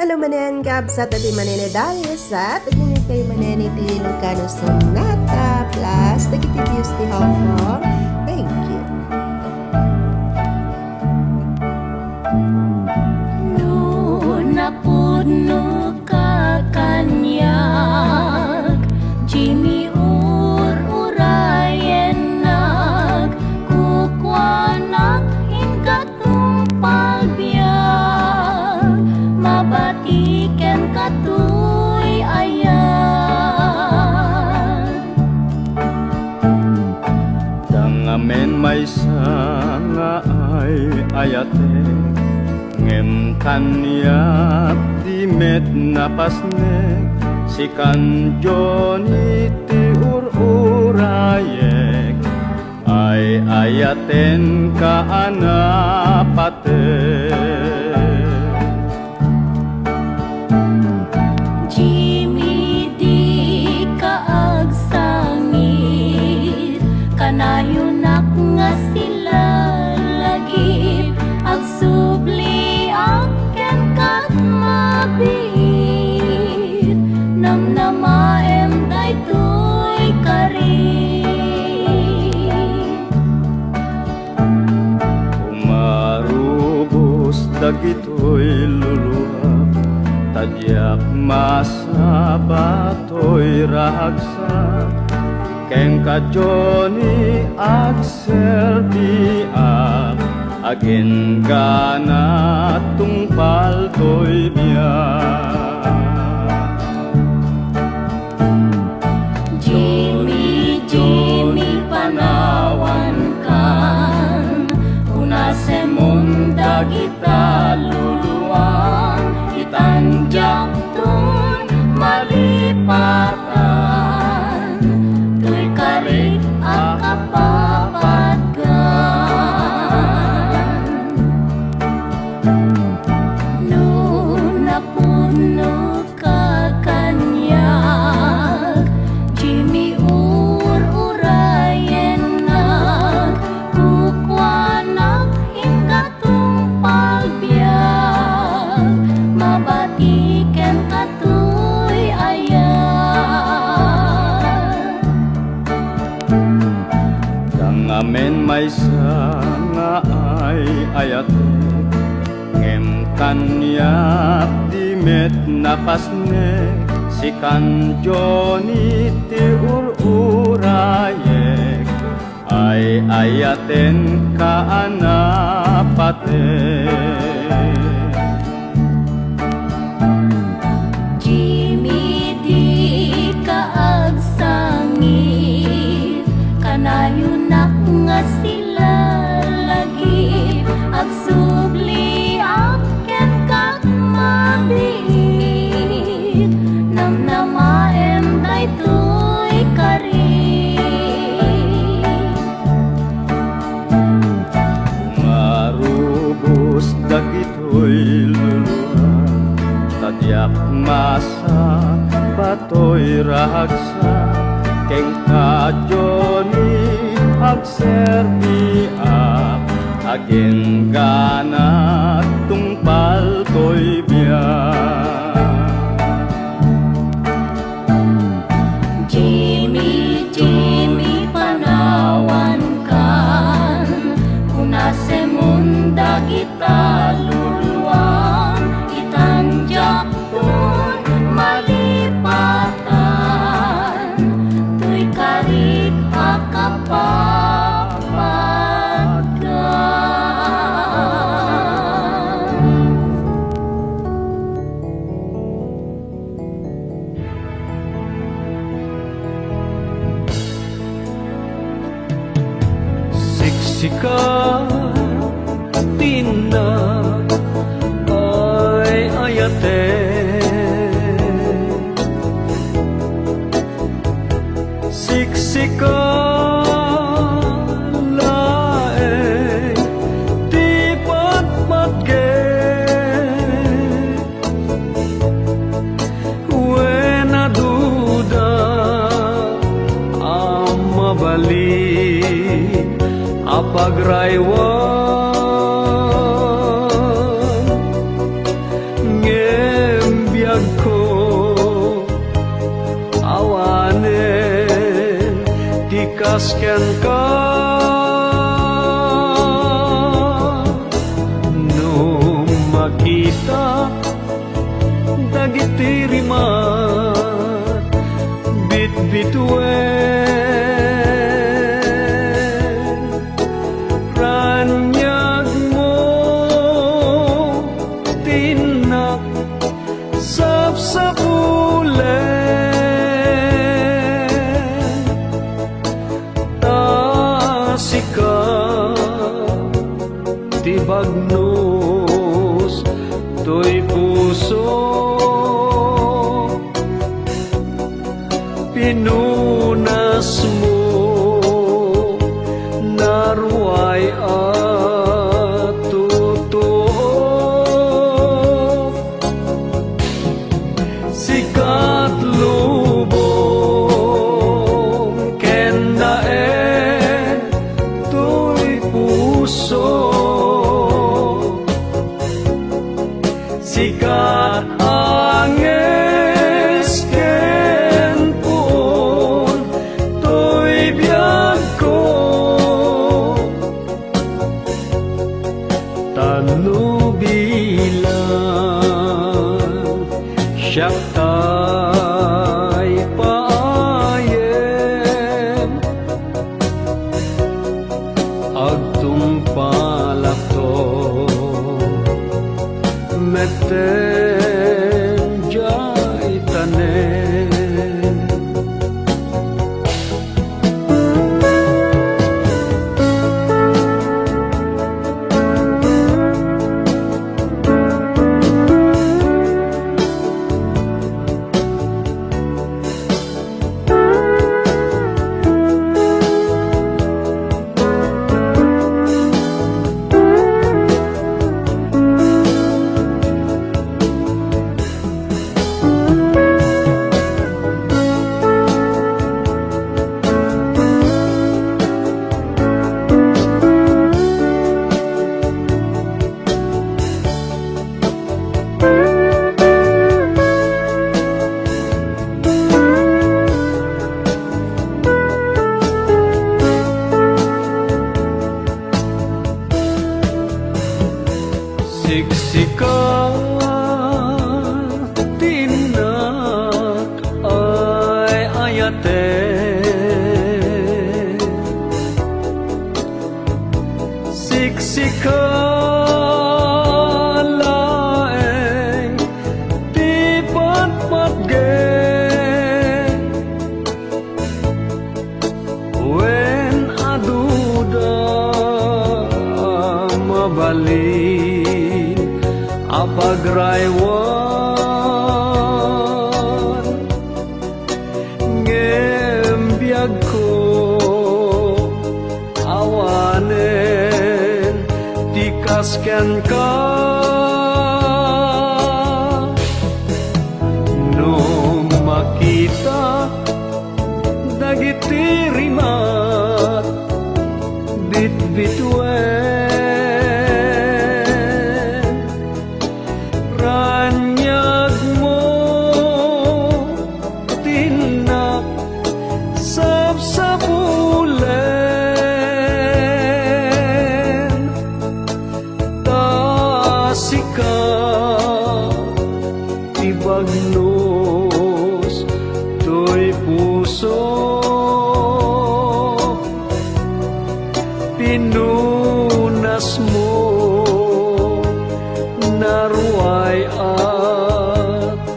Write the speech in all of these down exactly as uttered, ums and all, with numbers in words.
Hello manen, kabsat, a di manen a dayes, a, aginggaankayo manen iti Ilocano Sonata Plus dagiti views ti Hong Kong. Thank you. No napudno ka kaniak, Jimmy, ur-urayennak, kukuanak, inka tungpal biag, mabati kenka toy ayat. Dangamin maysa nga ay-ayatek, ngem kaniak di met napasnek, sikan Johnny ti ur-urayek, ay-ayatenka a napatek. Jimmy, dika agsangit, kanayonak nga silalagip, agsubliak kenka mabiit, namnamaem daytoy karit. Umarubos dagitoy luluak, ta diak masaba toy ragsak. Kenka Johnny agserbiak, agingganak tungpal toy biag. Jimmy, Jimmy, panawankan, unasemon dagita luluang, itan diakton malipatan, toy karit a kapapatgan. No napudno ka kaniak, Jimmy, ur-urayennak, kukuanak, inka tungpal biag, mabati kenka toy ayat. Dangamin maysa nga ay-ayatek, ngem kaniak di met napasnek, sikan Johnny ti ur-urayek, ay-ayatenka a napatek. Jimmy, dika agsangit, kanayonak nga silalagip, agsubliak kenka mabiit, namnamaem daytoy karit. Umarubos dagitoy luluak, ta diak masaba toy ragsak. Kenka Johnny agserbiak, agingganak tungpal toy biag. Jimmy, Jimmy, panawankan, unasemon dagita luluang, itan diakton malipatan, toy karit a kapapatgan. Siksika ti innak ay ayatek. Siksika laeng ti patpatgek. Wen a duda a mabali a pagraywan, ngem ko, awanen ti kas kenka. No makitak dagiti rimat bitbituen, raniagmo ti innak sapsapulen, ta sika ti bagnos toy puso. Pinunasmo naruay a tutuo. Sikat lubong ken naen toy puso. Sikat anges ken puon toy biagko. Ta no bilang siak tay paayem, agtungpalakto metten jay tanem. Siksika ti innak ay ayaten. Siksika laeng ti patpatgen. Wen aduda a mabalin a pagraywan, ngem biagko, awanen ti kas kenka. No makita dagiti rimat bitbituen, raniagmo ti innak sapsapulen, ta sika ti bagnos toy puso. Pinunasmo naruay a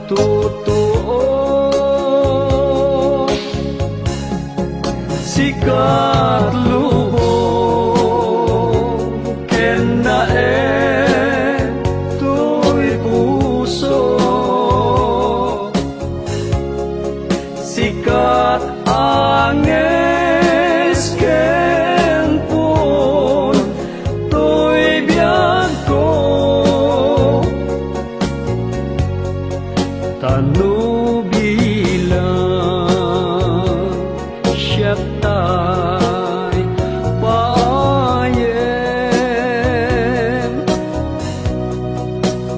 tutuo. Sikat lubong ken naen toy puso. Sikat anges ken puon toy biagko. Ta no bilang siak tay paayem,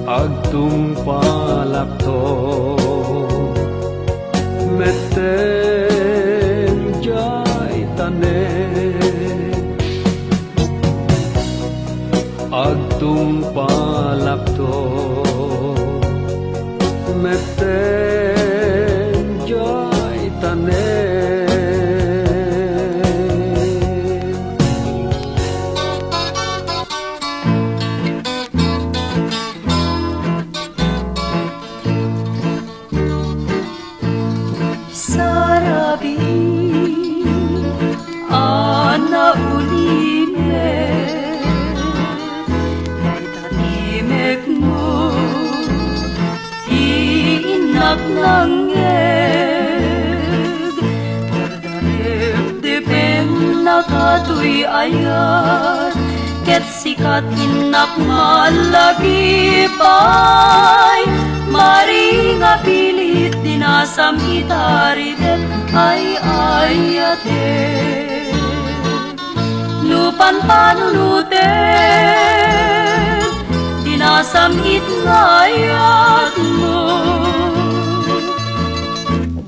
agtungpal Metten jay tanem, agtungpalakto. Metten jay tanem. Sarabi a naulimek, dayta ti mekmo ti innak nangngeg. Depdepennaka toy ayat, ket sikat innak mallagipay. Maring a pilit, dinasam itaridep ay ayatek. No panpanunotek, dinasam it nga ayatmo.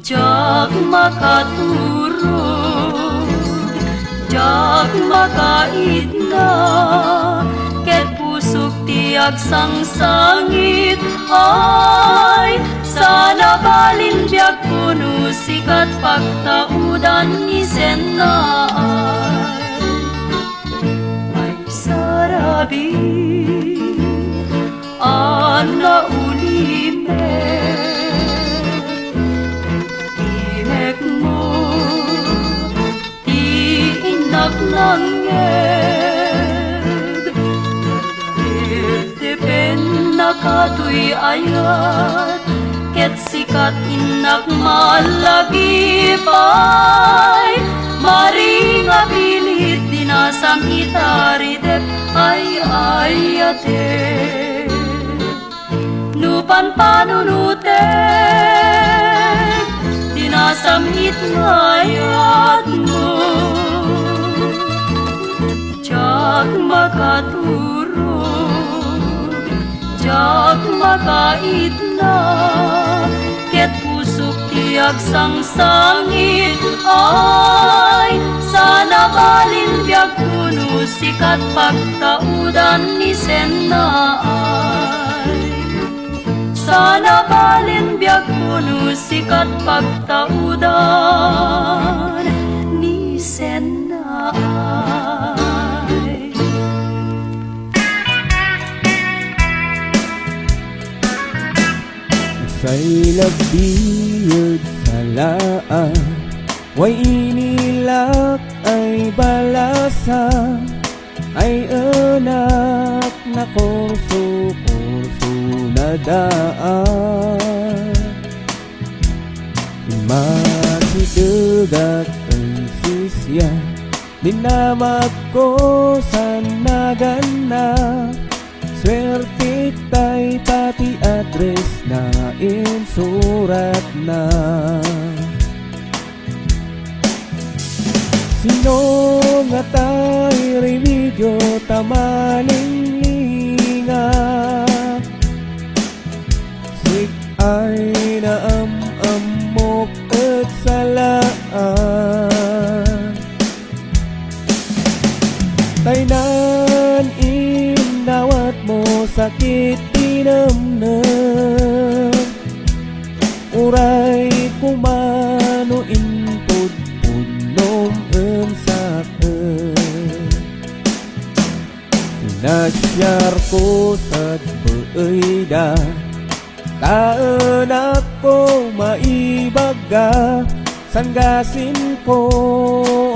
Diak makaturog, diak makaitna, ket pusok ti agsangsangit. Ay, saan a balin biagko no sikat pagtaudan ni Sennaay. Ay, sarabi a naulimek, imekmo ti innak nangngeg. Depdepennaka toy ayat, ket sikat innak mallagipay. Maring a pilit, dinasam itaridep ay ayatek. No panpanunotek, dinasam it nga ayatmo. Diak makaturog, diak makaitna, ket pusok ti agsangsangit. Ay, saan a balin biagko no sikat pagtaudan ni Sennaay. Saan a balin biagko no sikat pagtaudan ni Sennaay. Say labi ed sala, way inilak ay balasa, ay enak nakorso-korso na daan. Immatidedak en sisya, dinamagko san naganna. Suerte tay pati address na insuratna. Sino nga tay remedio ta malinglinga? Sik-ay naam-ammok et salaan. Taynan innawatmo sakit ti nemnem. Uray koma no impudpudnom en sak-et. Nasiarko sad beeyda, ta enakko maibagga, sanggasinko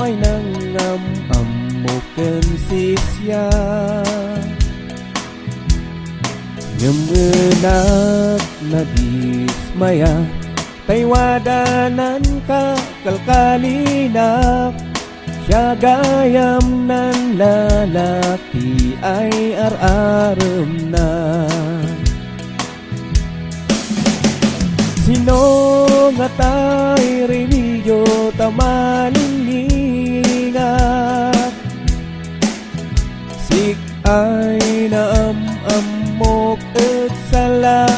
ay nangam-ammo ken sisya. Ngem enak, nadismaya, tay wadananka kalkalinak. Siak gayam nan lalaki ay ar-aremna. Sino nga tay remedio ta malinglinga? Sik-ay naam-ammok et salaan.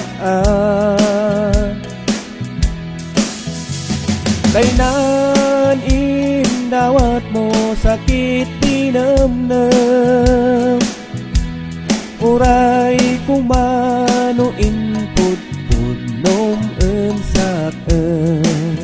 Kaynan indawatmo sakit ti nemnem. Uray kumano impudpudnom en sak-en.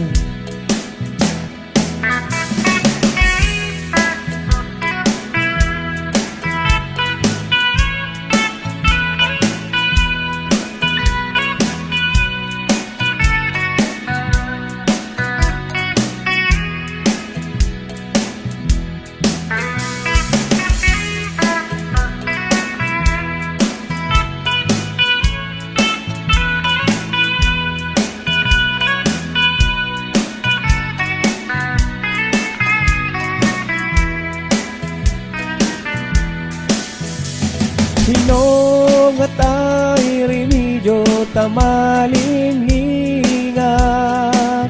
Sino nga tay remedio ta malinglingat?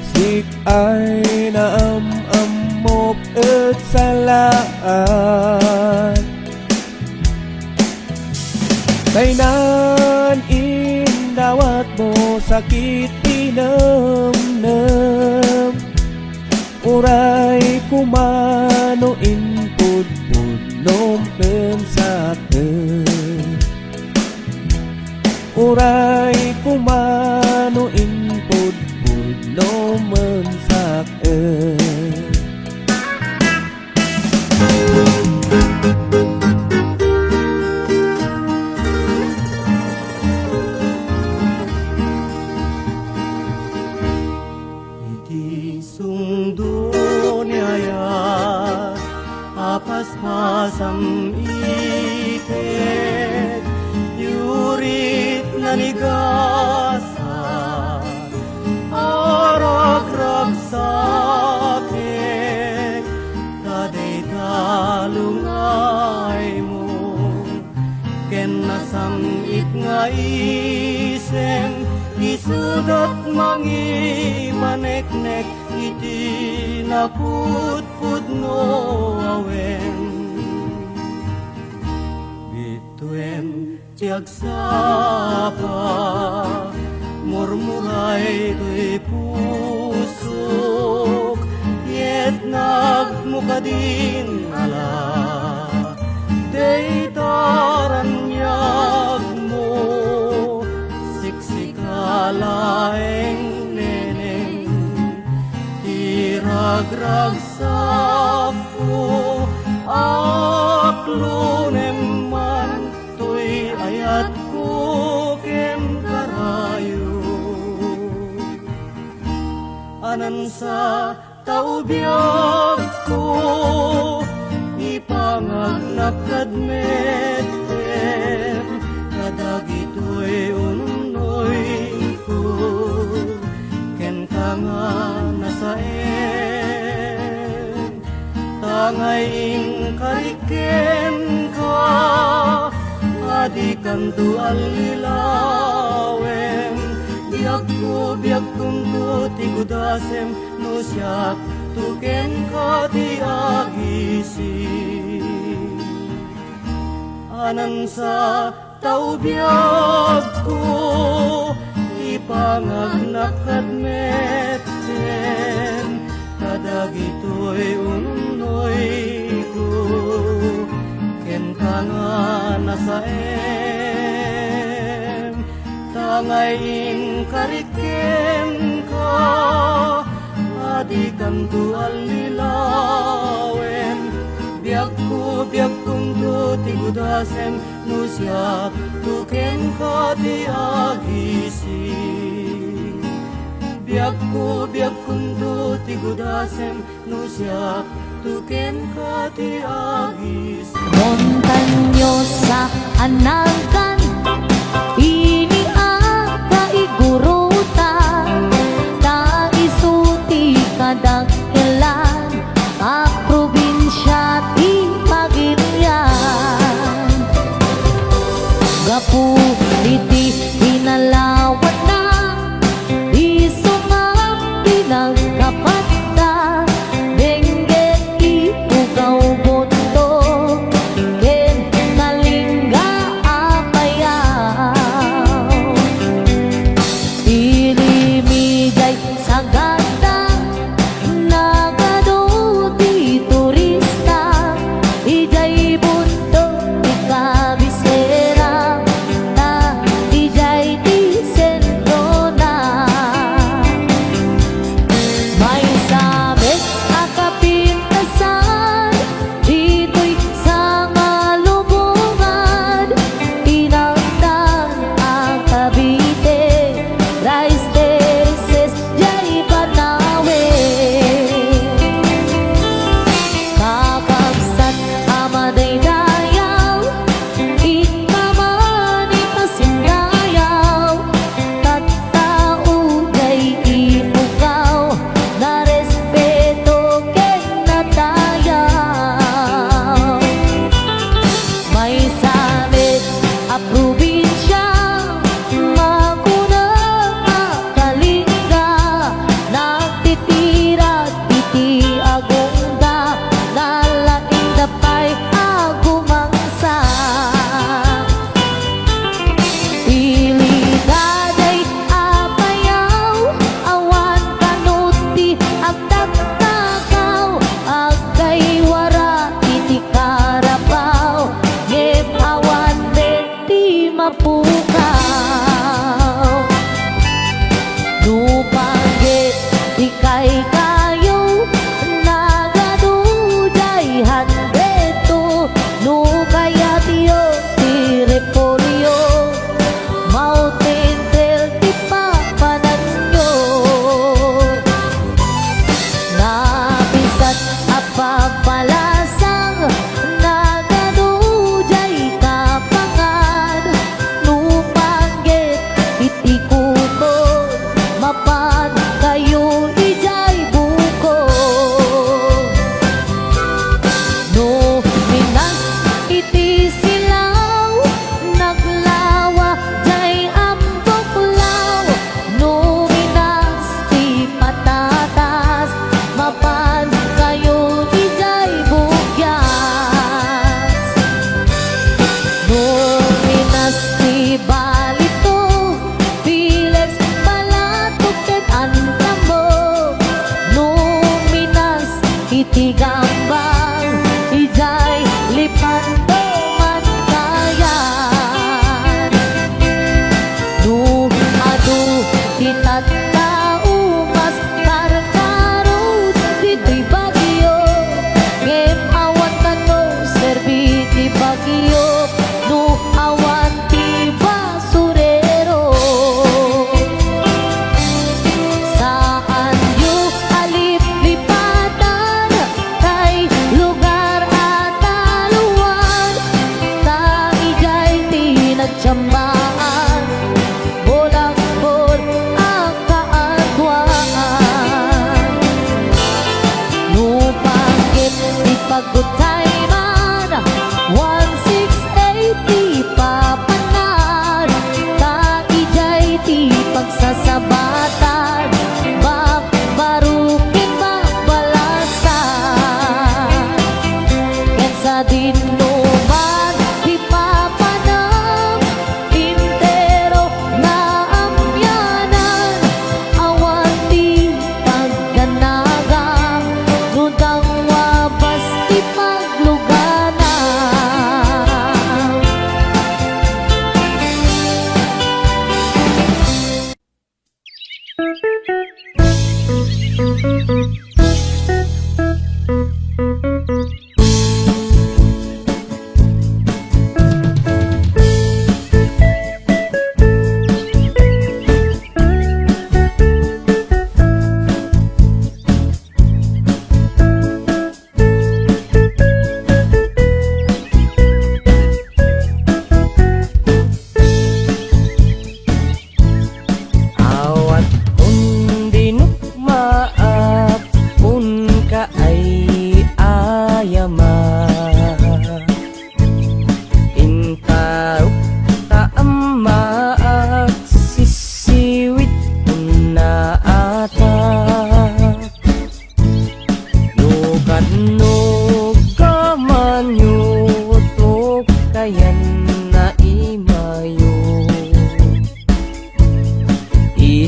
Sik-ay naam-ammok et salaat. Kaynan indawatmo sakit ti nemnem. Uray kumano impudpudnom en sak-en. Uray kumano impudpudnom en sak-en. Iti sungdo ni ayat a paspasam iket, yurit nanigasat a ragragsakek, ta dayta lungaymo ken nasam-it nga isem, isudat mangimaneknek iti napudpudno a wen. Bituen ti agsapa, murmuray toy pusok, ket nagmukadin ala dayta raniagmo. Siksika laeng, neneng, ti ragragsakko, aklonem man toy ayatko ken karayo. Anansa ta ubiagko, ipangagnak kad metten kadagitoy ununnoyko, kenka nga nasaen. Ta ngay inkarik kenka, a dikanto allilawem. Biagko, biagkonto ti gudasem, no siakto kenka ti agising. Anansa ta ubiagko, ipangagnak kad metten kadagitoy ununnoyko, kenka nga nasaem. Ta ngay inkarik kenka, a dikanto allilawem. Biagko, biagkonto ti gudasem, no siakto kenka ti agising. Biagko, biagkonto ti gudasem, no siakto kenka ti agising. Montañosa a nagan, ini a kaigurutan, ta isu ti kadakkelan a probinsia ti Pagirian. Gapu iti pinalawanna, isu nga pinagkapatta, denggen ipugaw butto ken kalingga a payan.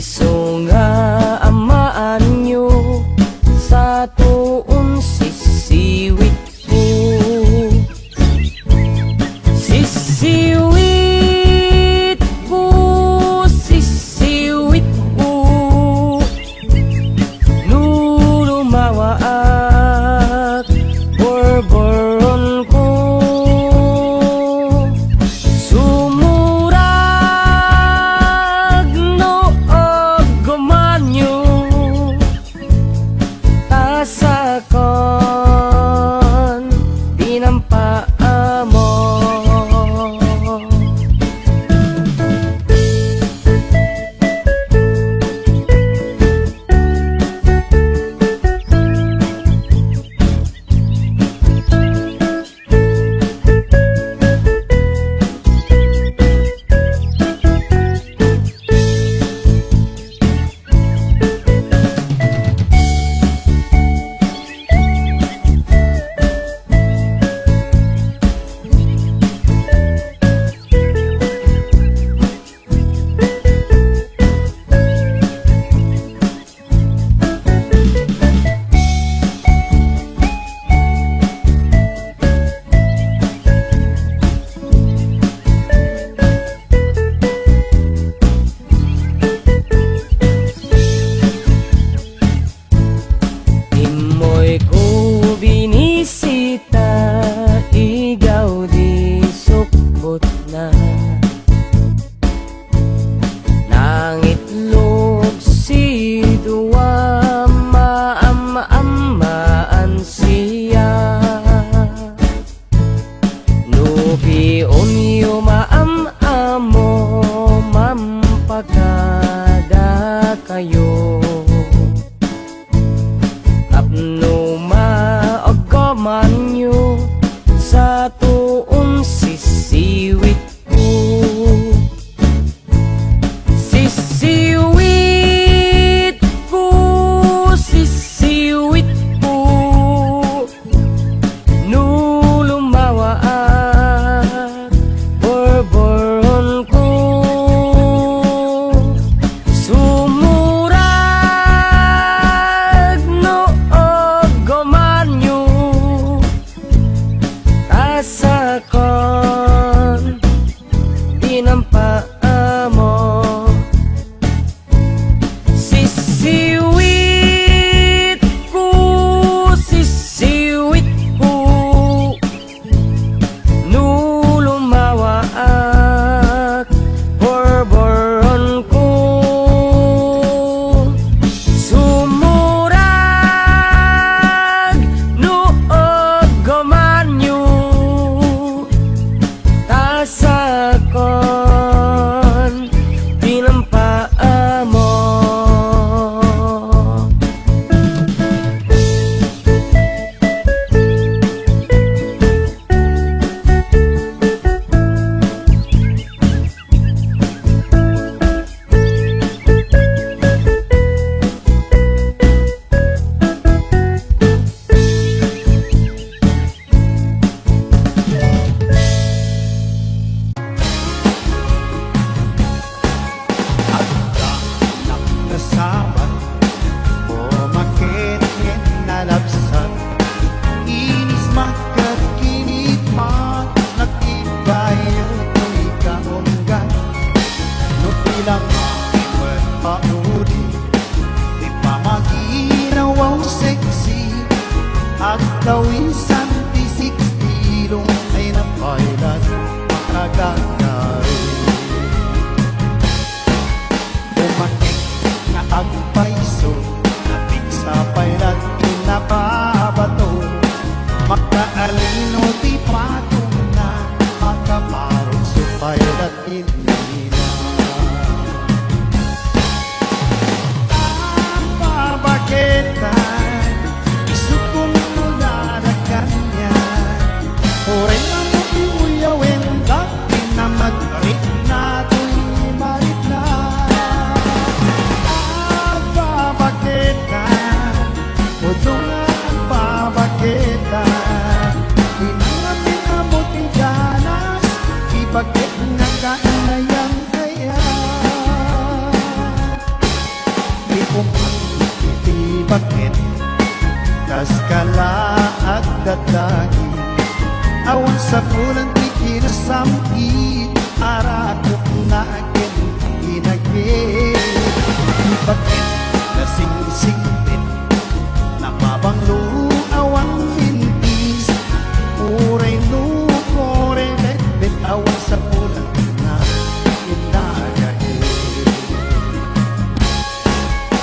Isu nga amaanyo, satoon sisiwitko. Sisiwitko, sisiwitko. No lumawaak, borboronko. Sumurag no aggumanyo, ta sakon, dinampaamo. Immoyko binisita, igaw di sukbotna. Nangitlog si dua, maam-ammaan siya. No pion yo maam-amo, mampakada kayo. Tapno maaggaman yo, satoon sisiwitko. Sisiwitko, sisiwitko. No lumawaak, borboronko. Sumurag no aggumanyo, ta sakon, dinampaamo. Sisiwitko, sisiwitko. No lumawaak, borboronko. Sumurag no aggumanyo, ta sakon, dinampaamo. Adda nagnasabat, umaket ken nalabsat. Inismak ket kinitmak, nagtibayo toy kaunggat. No pila nga met pauli, ti pamaginawaw sexy, agtawisan ti sixty, ilong ay napaylat, makagagari. Umaket nga agpayso, napigsa pay latta ti nababato. Makaalino ti patongna, makaparukso pay latta ti nina. Ang babaketan, isu kong tulada kanya. Uray mo iuyawen, dati na Kalaag dadagit, awan sapulan ti kinasam-it, arakupna ken inagek. Ibaket nasingsingpet, napabanglo awan mintis, uray no korebetbet, awan sapulan nga inagek.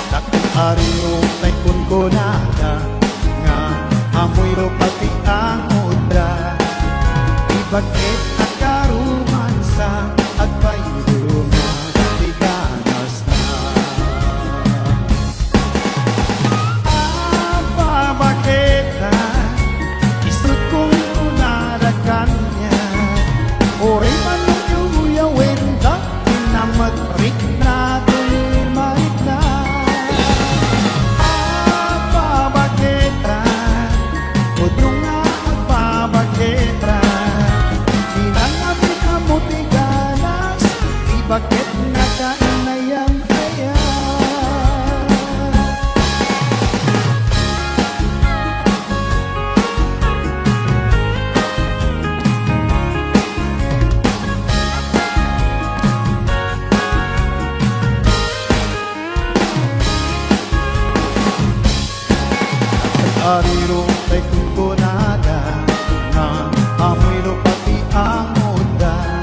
Dakkel a rirok tay kunkunada nga amoy rupa ti angudda. Ibaket a karumansa, agpayduma ti ganasna. Agbabaketa, isut' kunkunada kaniak, uray man no iuyawen, dakkel met rikna ti marikna. Agbabaketa, pudno nga agbabaketa, dinang amin ammo ti ganas, ti baket nga kainayam-ayam. Ariro tay kunkunada nga amoy rupa ti angudda.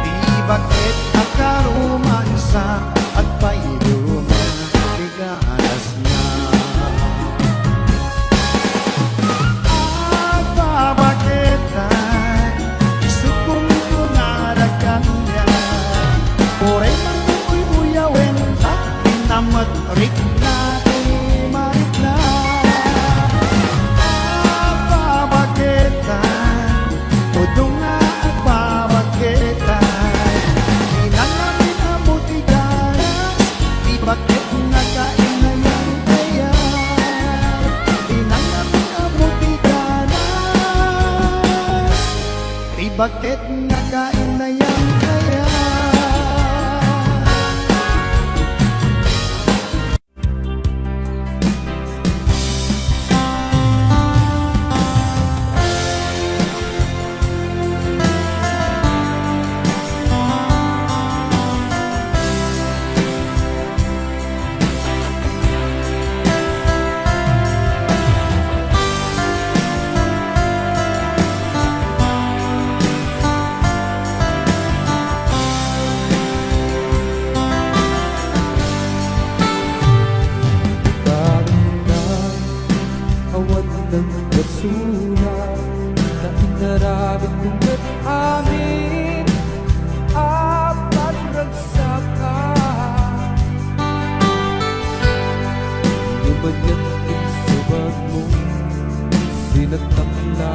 Ti baket a karumansa, agpayduma ti ganasna. Agbabaketa, isut' kunkunada kaniak, uray man no uyawen, dakkel met rikna ti marikna. Agbabaketa, pudno nga agbabaketa, dinang amin ammo ti ganas, ti baket nga kainayam-ayam. Dinang amin ammo ti ganas, ti baket nga kainayam-ayam. Barina, awan nang basura, ta inaramidko met amin a panragsakak. Lumanyat insubagmo, sinatnak la